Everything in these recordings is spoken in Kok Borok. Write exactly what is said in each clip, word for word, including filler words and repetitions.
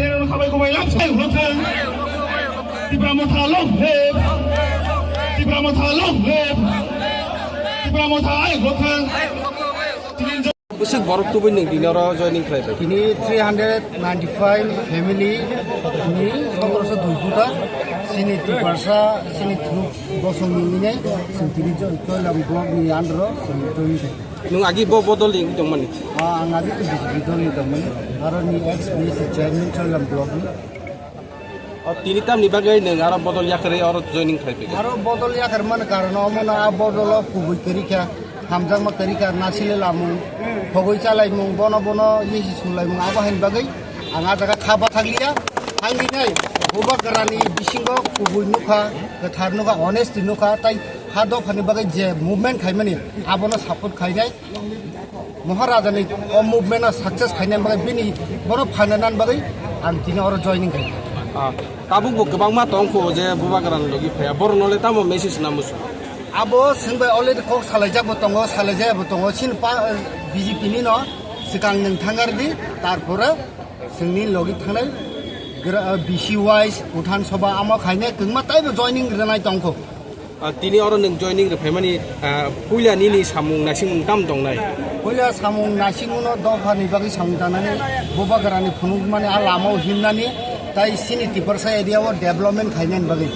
phainai rok khabai kubai lam sai ulo thang. Tipra Motha long live. Tipra Motha long live. Tipra Motha ai ulo thang. Tini Bwswk borok tubui nwng tini oro joining khlai bai? Tini three hundred ninety-five family ni sotoroso dui kuta, chini Tiprasa, chini thuk bosong ni nini, chwng tini jo-, Choilam block ni under o chwng joining khai. Nwng agi bo bodol ni wngwi tongmani? Ah, ang agi to B J P dol ni tongmani, aro ni ex B S C chairman Choilam block ni. O, tini tamni bagwi nwng aro bodol yakarwi oro joining khai phikha? Aro bodol yakar mani karon omo no a bodol o kubui kwrwi kha, hamjakma kwrwi kha, nasile lamung, khogwi chalaimung, bono bono yesi sulaimung, abo haini bagwi ang a jaga kha bathakliya. Haini nai Bubagrani bisingo kubui nukha, kwthar nukha, honesty nukha, tai ha dophani bagwi je movement khaimani abono support khainai. Maharajani o movement no success khaina bagwi bini bono phanana bagwi ang tini oro joining khai. Ah, tabuk bo kwbangma tongkho je Bubagrani logi phaiya, borok nole tamo message na musu? Abo chwng bai already kok salaijak bo tongo, salaijaya bo tongo, chini pa, B J P ni no swkang nwng thangar di, tarpore chwngni logi thangnai gra-, B C wise, Uthan Sabha amo khainai kwngma taibo joining rwnai tongkho. Ah, tini oro nwng joining rwphaimani, ah, puila nini samung naisingmung tam tongnai? Puila samung naisingmungno dophani bagwi samung tangnani, Bubagrani phunukmani a lamao himnani, tai chini Tiprasa area o development khainani bagwi.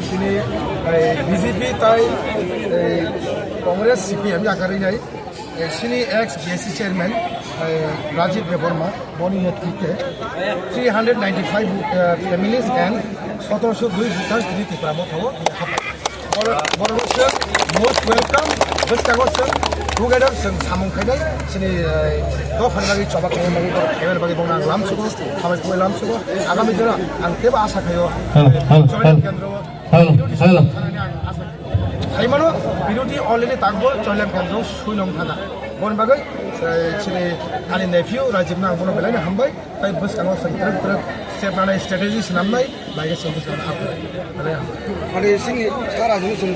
Tini, eh, B J P tai, eh, Congress C P M yakarwi nai. Eh, chini ex B S C chairman, eh, Rajiv Debbarma, boni netritwe three hundred ninety-five, eh, families and sotoroso dui voters tini Tipra Motha o hapai. Boro, boro chwng most welcome, bwskango chwng together chwng samung khainai, chini, eh, dophani bagwi choba khainai bagwi, borok khainai bagwi bono ang lamsugo, hambai khumbai lamsugo. Agami dino ang teibo asa khaio, Hello, eh, hello, Choilam hello. Kendro o Hello, hello. Saimano, birodhi already takbo Choilam Kendro suinong thaka. Boni bagwi Chini ani nephew Rajib no ang bono belai no hambai, tai bwskango chwng twrwk twrwk step nanai, strategy swnamnai, bai khe chwng bwskango haphai. Belai hambai. Mane chini sa Rajib no chwng